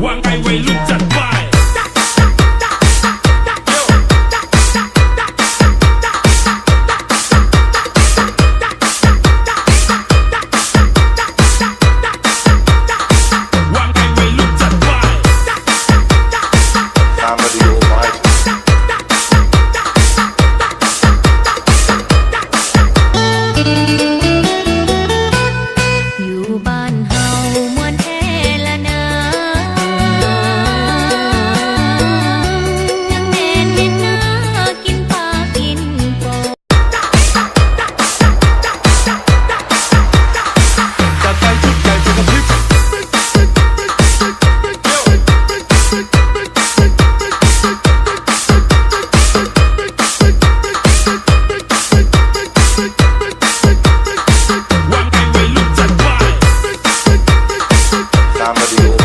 ວ່າໄງໄວລຸ້ນຈັດໄປ ວ່າໄງໄວລຸ້ນຈັດໄປ Comedy Almighty. ຢູ່ບ້ານເຮົາມ່ວນແທ້ລະນາ ຍັງແມ່ນເຮັດນາກິນປາກິນປົງ. ວ່າໄງໄວລຸ້ນຈັດໄປ Comedy